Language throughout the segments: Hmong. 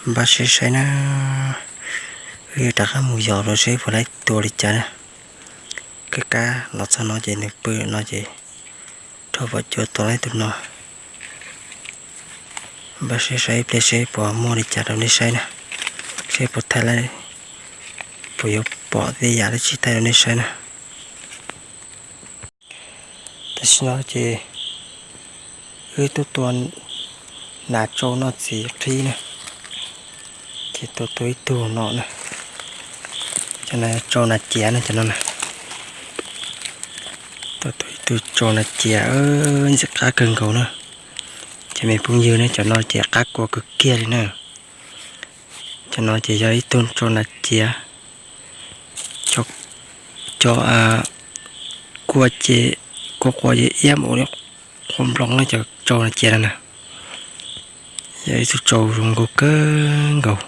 Npaj siab saib na, wb yuav rov qab mus yos rau seb puas laib tua li cas na. Kab kab los txog no ces nws pw no ces rho pom cuag tua laib tus no. Npaj siab saib ib pliag seb puas muaj li cas rau nej saib na, seb puas thaij laib, puas yuav pom tej yam dab tsi thaij rau nej saib na. Tam sim no ces wb tuaj tua nas tsau noj txiv qhib na, ces tua tua ib tug no na, cov no tsau nas ciav na cov no na. Tua tua ib tug tsau nas ciav ntxim qab kawg nkaus na. Cov me phooj ywg na, cov no ces qab kua kawg kiag li na. Cov no ces yog ib tug tsau nas ciav, cov kua ces kua quav ces iab ua li qhuav nploos na, cov tsau nas ciav no na. Yog ib tug tsau zoo nkauj kawg nkaus.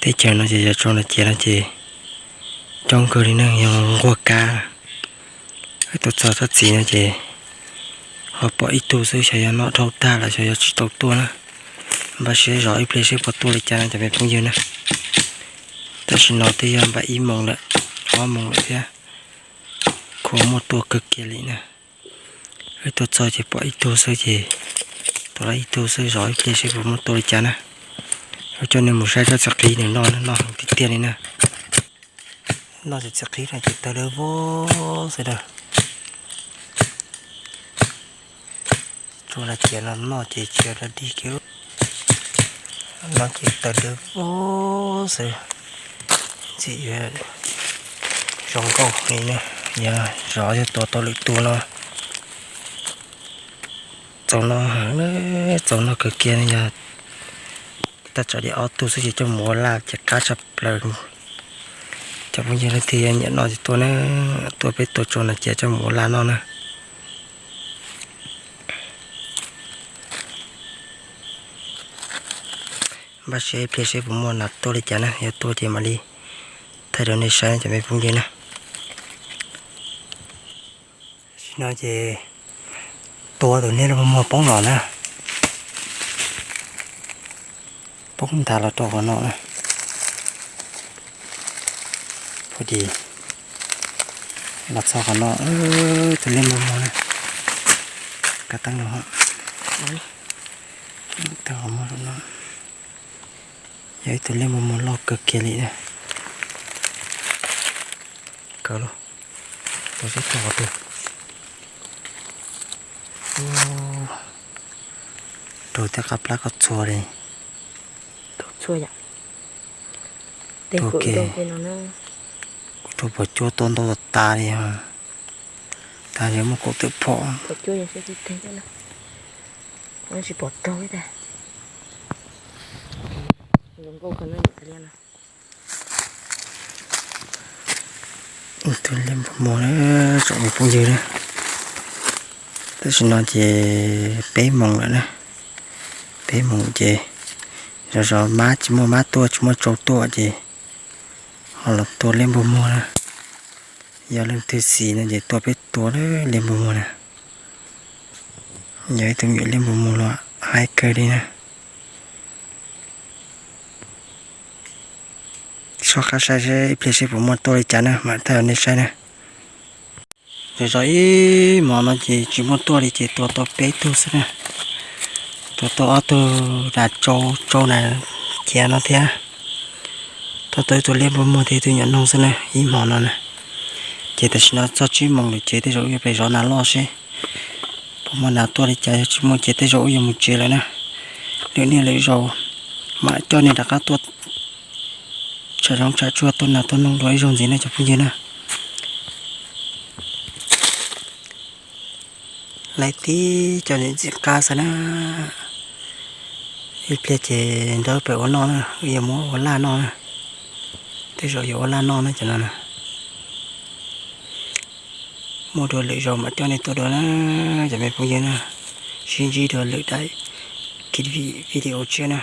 Teb chaws no ces yog tsau nas ciav no ces coob kawg li na, yog nquag kab. Wb tuaj txog txoj txiv no ces ho pom ib tug xwb, xyov yog noj dhau tag los xyov yog tsis tau tuaj na. Npaj siab zov ib pliag seb puas tuaj li cas no cov me phooj ywg na. Tam sim no twb yog npaum ib moos lawm, ob moos lawm thiab, khuv muaj tuaj kawg kiag li na. Wb tuaj txog ces pom ib tug xwb ces tua tau ib tug xwb, zov ib pliag seb puas muaj tuaj li cas na. Wb coj nej mus saib tsob txiv qhib nws noj, noj heev tiag tiag li na. Noj tsob txiv qhib no ces tawg dawb vog xwb na. Tsau nas ciav no noj ces tsis yog dog dig kiag, noj ces tawg dawb vog xwb. Ntxim yuav zoo nkauj li na, yog zov yog tua tau lwm tus no. Txaus noj heev, txaus noj kawg kiag no, yog tag tsam li ob tug xwb ces coj mus ua laj ces qab tshaj plaws. Cov phooj ywg leej twg nyiam noj ces tuaj na, tuaj peb tua tsau nas ciav coj mus ua laj noj na. Npaj siab ib pliag seb puas muaj nas tuaj li cas na, yog tuaj ces mam li thaij rau nej saib cov me phooj ywg na. Tam sim no ces tua tus liab loj muag poob los na, poob nthav los rau qhov no na. Pum dis los txog qhov no, tus liab muag muag na, kav teeb los, tau qhov muag no, yog ib tug liab muag muag loj kawg kiag li na. Kaw lauj, tua seb tau qhov twg. Raug tej qab plab koj txhua li. Tua ke, kuv raug pom cuab tua ntau tas tas li os. Tas li muaj kaum tawm phom. Tus liab muag muag na, tsoom me phooj ywg na. Tam sim no ces peb moos lawm na, peb moos ces zov zov mab tsis muaj mab tuaj tsis muaj tsau tuaj ces ho los tua liab muag muag na. Yog leej twg xis no ces tua peb tua liab muag muag na. Yog ib tug me nyuam liab muag muag los haib kawg li na. Sob qab saib seb ib pliag seb puas muaj tuaj li cas na, mam thaij rau nej saib na. Zov zov ib hmos no ces tsis muaj tuaj li ces tua tau peb tug xwb na. Tua tau ob tug nas tsau, tsau nas ciav no thiab. Tua tau ib tug liab muag muag thiab ib tug nyuam noog xwb na ib hmos no na. Ces tam sim no txog tsib moos lawm ces tej zaum wb yuav pem zov nas loj seb puas muaj nas tuaj li cas, yog tsis muaj ces tej zaum wb yuav mus tsev lawm na. Lwm niaj lwm zaus mam coj nej rov qab tuaj tsham zoov tsham tsuag tua nas tua noog dua ib zaug ntxiv na cov phooj ywg na. Laib tib co ntxim qab xwb na. Ib pliag ces nrog pem ua noj na, wb yuav muab ua laj noj na. Tej zaum yuav ua laj noj na cov no na. Muaj dua lwm zaus mam coj nej tuaj dua na, cov me phooj ywg na. Sib ntsib dua lwm daim video tshiab na.